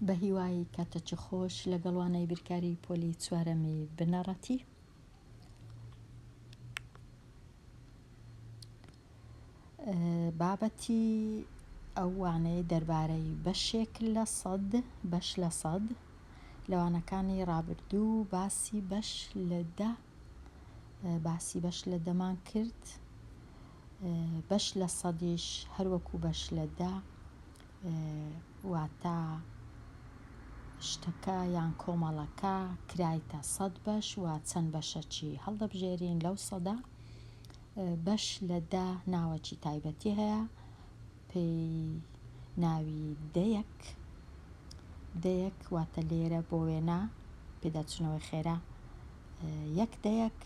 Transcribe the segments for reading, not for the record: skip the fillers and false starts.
بە هیوای کاتەکی خۆش لەگەڵ وانەی بیرکاری پۆلی چوارەمی بنەڕەتی. بابەتی ئەو وانەیە دەربارەی بەشێک لە سەد، بەش لە سەد، لە وانەکانی ڕابردوو باسی بەش لە دە باسی بەش لە دەمان کرد بەش لە سەدیش هەروەکو بەش لە دە واتە شتەکە یان کۆمەڵەکە کرایتە سەد بەش و چەند بەشەکی هەڵدەبژێرین لەو سەدە بەش لە دە ناوەکی تایبەتی هەیە پێی ناوی دەیەک دەیەک واتە لێرە بۆ وێنە پێداچوونەوەی خێرا یەک دەیەک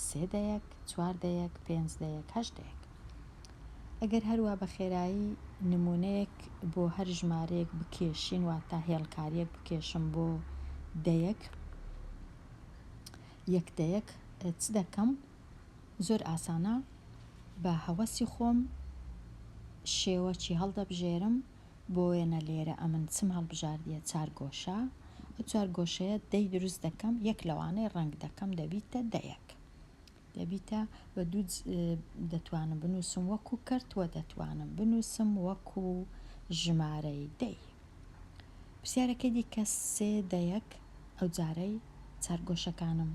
سێ دەیەک چوار دەیەک پێنج دەیەک هەشت دەیەک ئەگەر هەروا بە خێرایی نموونەیەک بۆ هەر ژمارەیەک بکێشین واتە هێڵکارییەک بکێشم بۆ دەیەک یەک دەیەک چ دەکەم؟ زۆر ئاسانە بە هەوەسی خۆم شێوەکی هەڵدەبژێرم بۆ وێنە لێرە ئەمن چم هەڵبژاردیە چارگۆشە ئەو چارگۆشەیە دەی دروست دەکەم یەک لەوانەی ڕەنگ دەکەم دەبیتە دەیەک. دەبیتە بە دوو دەتوانم بنووسم وەکو کەرت وە دەتوانم بنووسم وەکو ژمارەی دەی. پرسیارەکەی دیکە سێ دەیەک ئەو جارەی چارگۆشەکانم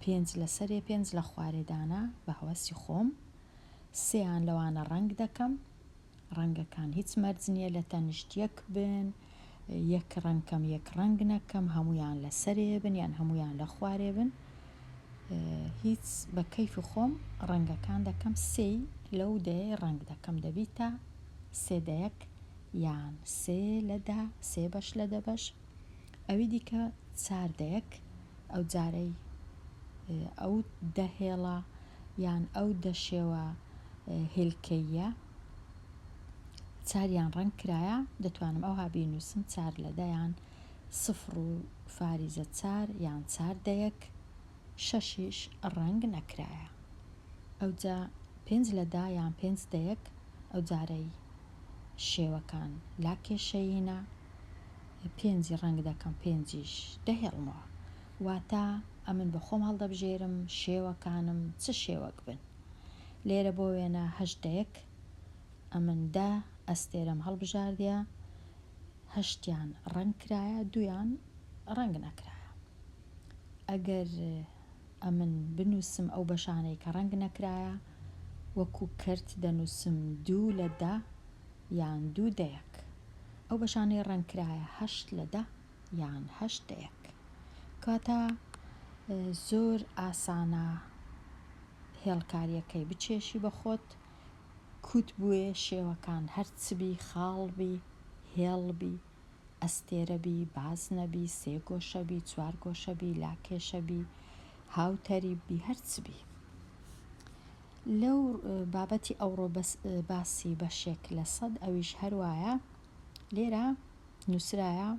پێنج لە سەرێ پێنج لە خوارێ دانا بە هەوەسی خۆم سێیان لەوانە ڕەنگ دەکەم ڕەنگەکان هیچ مەرج نییە لە تەنیشت یەک بن، یەک ڕەنگ کەم یەک ڕەنگ نەکەم، هەموویان لە سەرێ بن یان هەموویان لە خوارێ بن، هیچ بە کەیفی خۆم ڕەنگەکان دەکەم، سێی لەو دەیەی ڕەنگ دەکەم دەبیتە سێ دەیەک یان سێ لە دە، سێ بەش لە دە بەش، ئەوی دیکە چار دەیەک، ئەو جارەی ئەو دە هێڵە یان ئەو دە شێوە هێلکەییە چاریان ڕەنگ کرایە دەتوانم ئەوها بینووسم چار لە دە یان سفر و فاریزە چار یان چار دەیەک شەشیش ڕەنگ نەکرایە ئەوجا پێنج لە دە یان پێنج دەیەک ئەو جارەی شێوەکان لاکێشەیینە پێنجی ڕەنگ دەکەم پێنجیش دەهێڵمەوە واتە ئەمن بە خۆم هەڵدەبژێرم شێوەکانم چ شێوەک بن لێرە بۆ وێنە هەشت دەیەک ئەمن دە ئەستێرەم هەڵبژاردیە هەشتیان ڕەنگ کرایە دوویان ڕەنگ نەکرایە ئەگەر ئەمن بنووسم ئەو بەشانەی کە ڕەنگ نەکرایە وەکو کەرت دەنووسم دوو لە دە یان دوو دەیەک ئەو بەشانەی ڕەنگ کرایە هەشت لە دە یان هەشت دەیەک کەواتە زۆر ئاسانە هێڵکاریەکەی بچێشی بە خۆت کوت بوێ شێوەکان هەر چ بی خاڵ بی هێڵ بی ئەستێرە بی بازنە بی سێگۆشە بی چوارگۆشە بی لاکێشە بی هاوتەریب بی هەر چ بی لەو بابەتی ئەوڕۆ بەس باسی بەشێک لە سەد ئەویش هەر وایە لێرە نووسرایە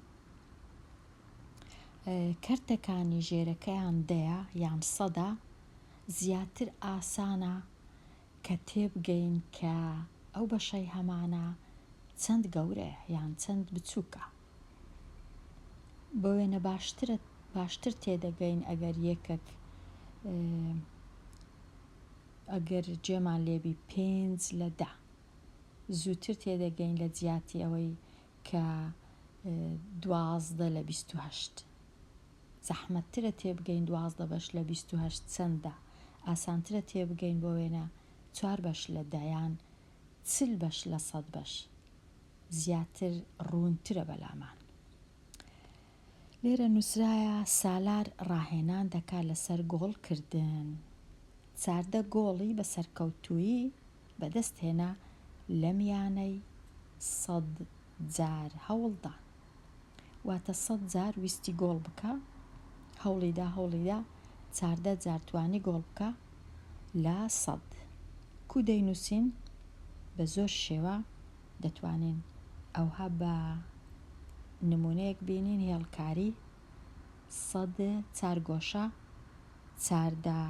کەرتەکانی ژێرەکەیان دەیە یان سەدە زیاتر ئاسانە کە تێبگەین کە ئەو بەشەی هەمانە چەند گەورەیە یان چەند بچووکە. بۆ وێنە باشترە باشتر تێدەگەین ئەگەر یەکەک ئەگەر جێمان لێبی پێنج لە دە زووتر تێدەگەین لە جیاتی ئەوەی کە 12 لە 28 زەحمەتترە تێبگەین 12 بەش لە 28 چەندە ئاسانترە تێبگەین بۆ وێنە چوار بەش لە دە یان چل بەش لە سەد بەش زیاتر ڕوونترە بەلامان. لێرە نووسرایە سالار ڕاهێنان دەکا لەسەر گۆڵ کردن. چاردە گۆڵی بە سەرکەوتوویی بەدەست هێنا لەمیانەی سەد جار هەوڵدان. واتە سەد جار ویستی گۆڵ بکا، هەوڵیدا هەوڵیدا چاردە جار توانی گۆڵ بکا لە سەد. کو دەینووسین بە زۆر شێوە دەتوانین ئەوها بە نموونەیەک بینین هێڵکاری سەد چارگۆشە چاردە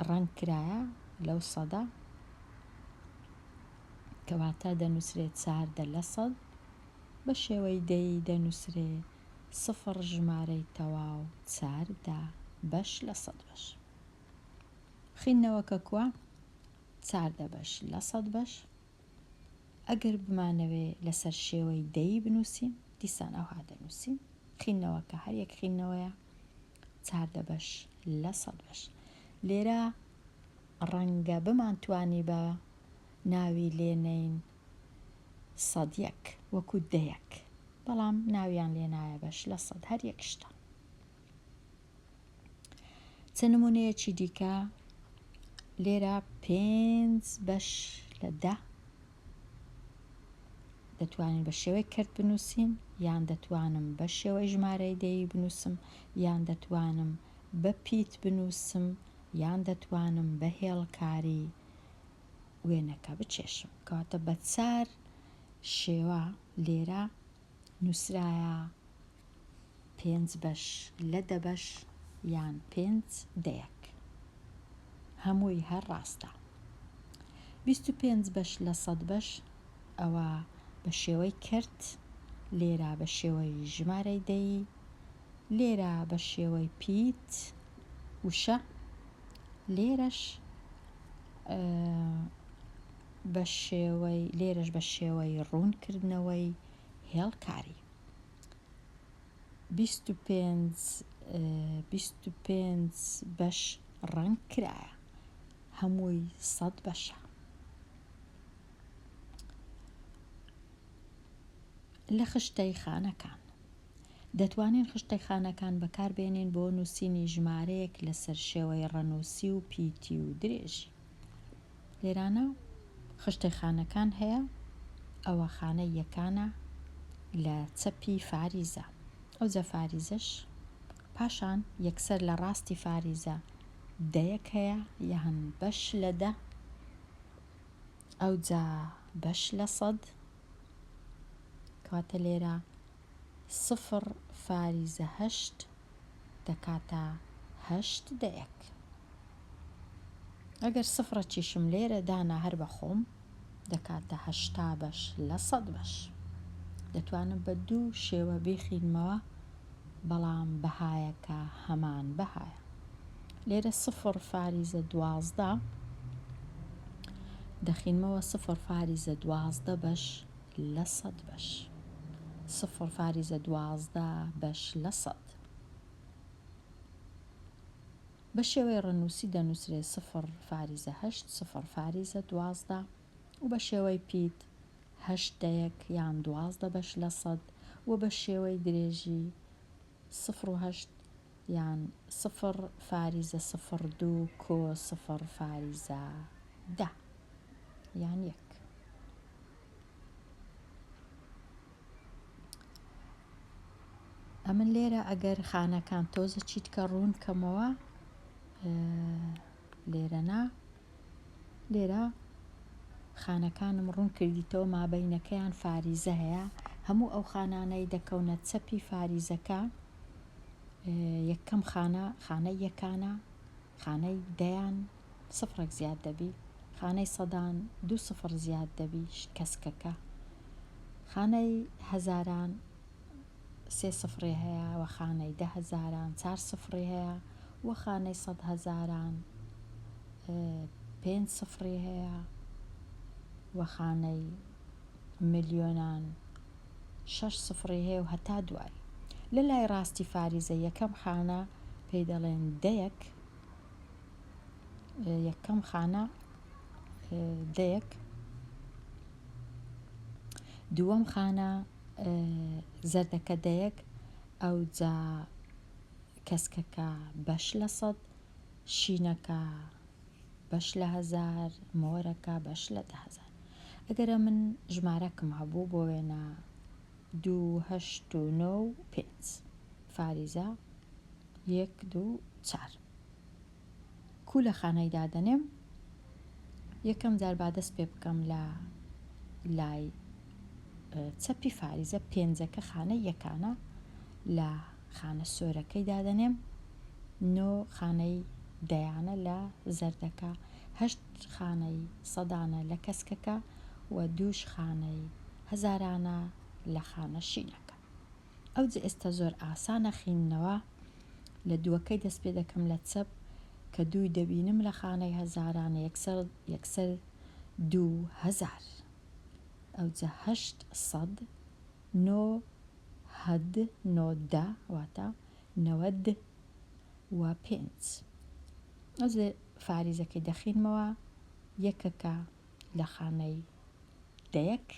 ڕەنگ کرایە لەو سەدە کەواتە دەنووسرێت چاردە لە سەد. بە شێوەی دەیی دەنووسرێ سفڕ ژمارەی تەواو چاردە بەش لە سەد بەش. خیندنەوەکە کوا؟ چاردە بەش لە سەد بەش. ئەگەر بمانەوێ لەسەر شێوەی دەیی بنووسین دیسان ئەوها دەنووسین. خیندنەوەکە هەر یەک خیندنەوەیە چاردە بەش لە سەد بەش. لێرە ڕەنگە بمانتوانیبا ناوی لێنەین سەدیەک وەکو دەیەک بەڵام ناویان لێنایە بەش لە سەد هەر یەک شتە. چەند نمونەیەکی دیکە لێرە پێنج بەش لە دە دەتوانین بە شێوەی کەرت بنووسین یان دەتوانم بە شێوەی ژمارەی دەیی بنووسم یان دەتوانم بە پیت بنووسم یان دەتوانم بە هێڵکاری وێنەکە بکێشم. کەواتە بە چار شێوە لێرە نووسرایە پێنج بەش لە دە بەش یان پێنج دەیەک. هەمووی هەر ڕاستە. 25 بەش لە سەد بەش ئەوە بە شێوەی کەرت، لێرە بە شێوەی ژمارەی دەیی، لێرە بە شێوەی پیت، وشە، لێرەش بە شێوەی لێرەش بە شێوەی ڕوونکردنەوەی هێڵکاری. 25 25 بەش ڕەنگ کرایە. هەمووی سەد بەشە. لە خشتەی خانەکان. دەتوانین خشتەی خانەکان بەکاربێنین بۆ نووسینی ژمارەیەک لەسەر شێوەی ڕەنووسی و پیتی و درێژی. لێرانە خشتەی خانەکان هەیە، ئەوە خانەی یەکانە لە چەپی فاریزە. ئەوجا فاریزەش پاشان یەکسەر لە ڕاستی فاریزە دەیەک هەیە یان بەش لە دە، ئەوجا بەش لە سەد. کەواتە لێرە سفر فاریزە هەشت دەکاتە هەشت دەیەک. ئەگەر سفرەکیشم لێرە دانا هەر بە خۆم دەکاتە هەشتا بەش لە سەد بەش. دەتوانم بە دوو شێوە بیخینمەوە بەڵام بەهایەکە هەمان بەهایە. لێرە سفر فاریزە دوازدە دەخینمەوە سفر فاریزە دوازدە بەش لە سەد بەش. سفر فاریزە دوازدە بەش لە سەد. بە شێوەی ڕەنووسی دەنووسرێ سفر فاریزە هەشت سفر فاریزە دوازدە و بە شێوەی پیت هەشت دەیەک یان دوازدە بەش لە سەد و بە شێوەی درێژی سفر و هەشت یان سفر فاریزە سفر دوو کۆ سفر فاریزە دە یان یەک. ئەمن لێرە ئەگەر خانەکان تۆزە چیتکە ڕوون کەمەوە لێرە نا لێرە خانەکانم ڕوون کردیتەوە مابەینەکەیان فاریزە هەیە هەموو ئەو خانانەی دەکەونە چەپی فاریزەکە یەکەم خانە خانەی یەکانە خانەی دەیان سفرەک زیاد دەبی خانەی سەدان دوو سفر زیاد دەبی کەسکەکە خانەی هەزاران سێ سفری هەیە و خانەی دە هەزاران چار سفری هەیە و خانەی سەد هەزاران پێنج سفری هەیە و خانەی ملیۆنان شەش سفری هەیە و هەتا دوایی. لە لای ڕاستی فاریزە یەکەم خانە پێی دەڵێن دەیەک، یەکەم خانە دەیەک، دووەم خانە زەردەکە دەیەک، ئەوجا کەسکەکە بەش لە سەد، شینەکە بەش لە هەزار، مۆرەکە بەش لە دە هەزار. ئەگەر ئەمن ژمارەکم هەبوو بۆ وێنە دوو هەشت و نۆ و پێنج فاریزە یەک دوو چار کوو لە خانەی دادەنێم یەکەم جار با دەست پێ بکەم لە لای چەپی فاریزە پێنجەکە خانەی یەکانە لە خانە سۆرەکەی دادەنێم نۆ خانەی دەیانە لە زەردەکە هەشت خانەی سەدانە لە کەسکەکە و دووش خانەی هەزارانە. لە خانە شینەکە. ئەوجە ئێستا زۆر ئاسانە خیندنەوە لە دووەکەی دەست پێ دەکەم لە چەپ کە دووی دەبینم لە خانەی هەزارانە یەکسەر یەکسەر 2000 ئەوجە 800 نۆ هەد نۆ دە واتە نەوەد و پێنج ئەوجە فاریزەکەی دەخینمەوە یەکەکە لە خانەی دەیەک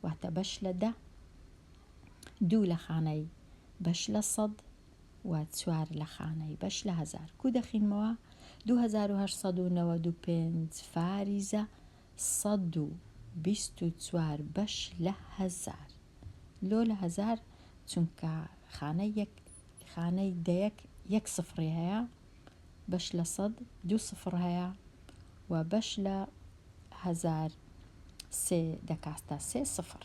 واتە بەش لە دە دوو لە خانەی بەش لە سەد و چوار لە خانەی بەش لە هەزار. کو دەخینمەوە؟ 2895 فاریزە 124 بەش لە هەزار. لۆ لە هەزار؟ چونکە خانەی یەک خانەی دەیەک یەک سفڕی هەیە بەش لە سەد دوو سفڕ هەیە و بەش لە هەزار سێ دەکاتە سێ سفڕ.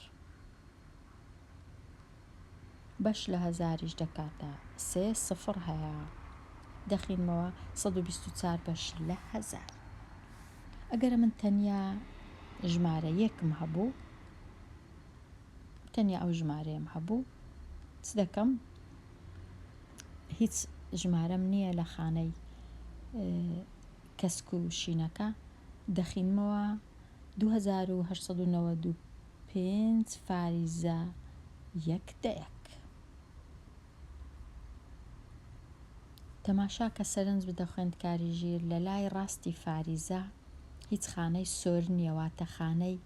بەش لە هەزاریش دەکاتە سێ سفڕ هەیە دەخینمەوە 124 بەش لە هەزار. ئەگەر من تەنیا ژمارە یەکم هەبوو تەنیا ئەو ژمارەیەم هەبوو چ دەکەم؟ هیچ ژمارەم نییە لە خانەی کەسک و شینەکە دەخینمەوە 2895 فاریزە یەک دەیەک. تەماشا کە سەرنج بدە خوێندکاری ژیر لە لای ڕاستی فاریزە هیچ خانەی سۆر نییە واتە خانەی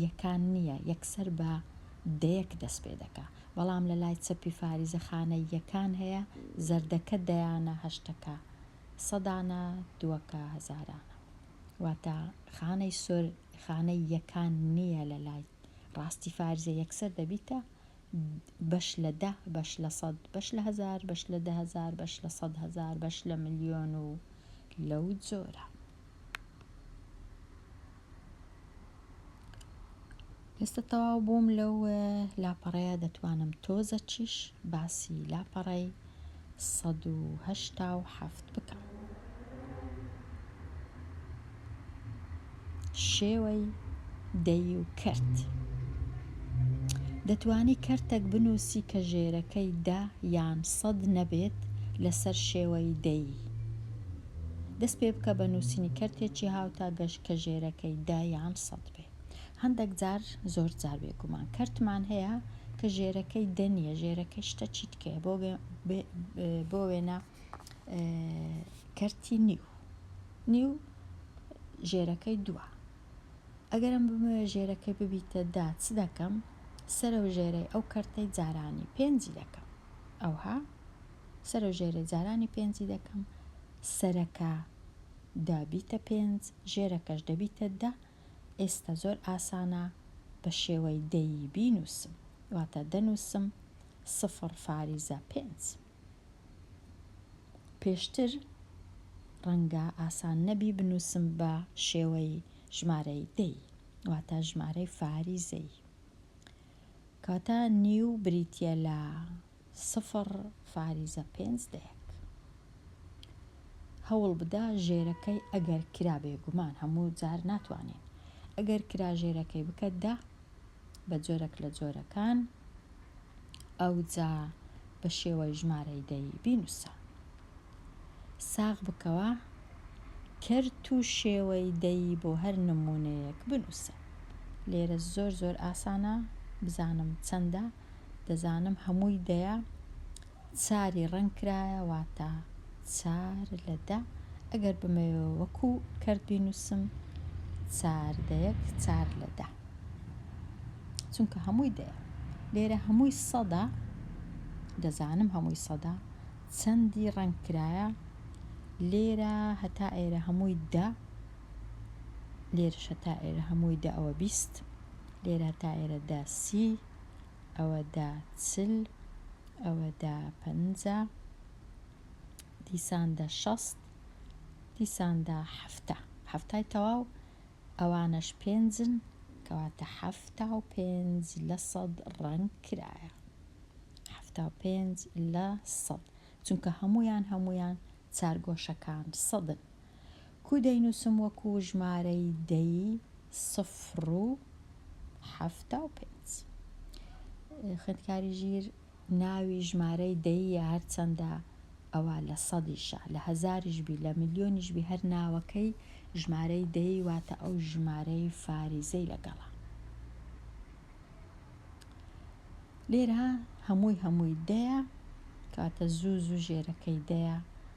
یەکان نییە یەکسەر بە دەیەک دەست پێ دەکا بەڵام لە لای چەپی فاریزە خانەی یەکان هەیە زەردەکە دەیانە هەشتەکە سەدانە دووەکە هەزارانە واتە خانەی سۆر خانەی یەکان نییە لە لای ڕاستی فاریزە یەکسەر دەبیتە بەش لە دە، بەش لە سەد، بەش لە هەزار، بەش لە 10,000، بەش لە 100,000، بەش لە ملیۆن و لەو جۆرە. ئێستا تەواو بووم لەو لاپەڕەیە دەتوانم تۆزەکیش باسی لاپەڕەی 187 بکەم. شێوەی دەی و کەرت. دەتوانی کەرتەک بنووسی کە ژێرەکەی دە یان سەد نەبێت لەسەر شێوەی دەی. دەست پێ بکە بە نووسینی کەرتێکی هاوتا گەش کە ژێرەکەی دە یان سەد بێ. هەندەک جار، زۆر جار بێگومان، کەرتمان هەیە کە ژێرەکەی دە نییە، ژێرەکەی شتەکی تکەیە. بۆ وێنە کەرتی نیو. نیو ژێرەکەی دووە. ئەگەر ئەم بمەوێ ژێرەکەی ببیتە دە چ دەکەم؟ سەرەو ژێرەی ئەو کەرتەی جارانی پێنجی دەکەم. ئەوها سەرەو ژێرەی جارانی پێنجی دەکەم. سەرەکە دە بیتە پێنج، ژێرەکەش دەبیتە دە. ئێستا زۆر ئاسانە بە شێوەی دەیی بینووسم. واتە دەنووسم سفڕ فاریزە پێنج. پێشتر ڕەنگە ئاسان نەبی بنووسم بە شێوەی ژمارەی دەی واتە ژمارەی فاریزەی. کەواتە نیو بریتییە لە سفڕ فاریزە پێنج دەیەک. هەوڵ بدە ژێرەکەی ئەگەر کرا بێگومان هەموو جار ناتوانین ئەگەر کرا ژێرەکەی بکە دە بە جۆرەک لە جۆرەکان ئەوجا بە شێوەی ژمارەی دەی بینووسە. ساغ بکەوە کەرت و شێوەی دەی بۆ هەر نموونەیەک بنووسە. لێرە زۆر زۆر ئاسانە بزانم چەندە دەزانم هەمووی دەیە چاری ڕەنگ کرایە واتە چار لە دە ئەگەر بمەوێ وەکو کەرت بینووسم چار دەیەک چار لە دە چونکە هەمووی دەیە لێرە هەمووی سەدە دەزانم هەمووی سەدە چەندی ڕەنگ کرایە لێرە هەتا ئێرە هەمووی دە لێرەش هەتا ئێرە هەمووی دە ئەوە 20 لێرە هەتا ئێرە دە سی ئەوە دە چل ئەوە دە پەنجا دیسان دە شەست دیسان دە حەفتا حەفتای تەواو ئەوانەش پێنجن کەواتە 75 لە سەد ڕەنگ کرایە 75 لە سەد چونکە هەمویان هەمویان چارگۆشەکان سەدن کو دەینوسم وەکو ژمارەی دەی سفر و 75. خوێندکاری ژیر ناوی ژمارەی دەییە هەرچەندە ئەوە لە سەدیشە لە هەزاریش بی لە ملیۆنیش بی هەر ناوەکەی ژمارەی دەیی واتە ئەو ژمارەی فاریزەی لەگەڵە. لێرە هەمووی هەمووی دەیە کەواتە زوو زوو ژێرەکەی دەیە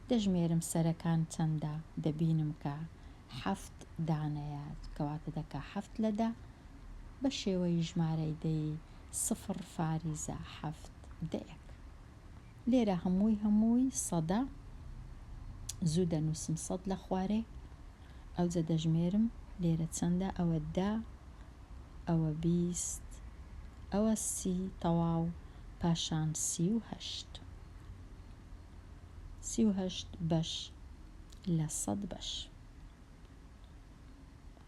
دەژمێرم سەرەکان چەندە دەبینم کە حەفت دانەیە کەواتە دەکا حەفت لە دە بە شێوەی ژمارەی دەی سفڕ فاریزە حەفت دەیەک لێرە هەمووی هەمووی سەدە زوو دەنووسم سەد لە خوارێ ئەوجە دەژمێرم لێرە چەندە ئەوە دە ئەوە 20 ئەوە سی تەواو پاشان 38 38 بەش لە سەد بەش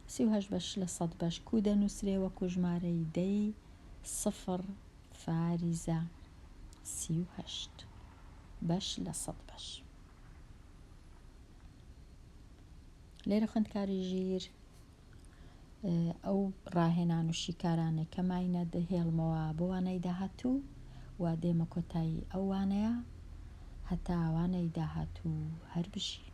38 بەش لە سەد بەش کو دەنووسرێ وەکو ژمارەی دەی سفر فاریزە 38 بەش لە سەد بەش. لێرە خوێندکاری ژیر ئەو ڕاهێنان و شیکارانەی کە ماینە دەهێڵمەوە بۆ وانەی داهاتوو و دێمە کۆتایی ئەو وانەیە هەتا وانەی داهاتوو هەر بژین.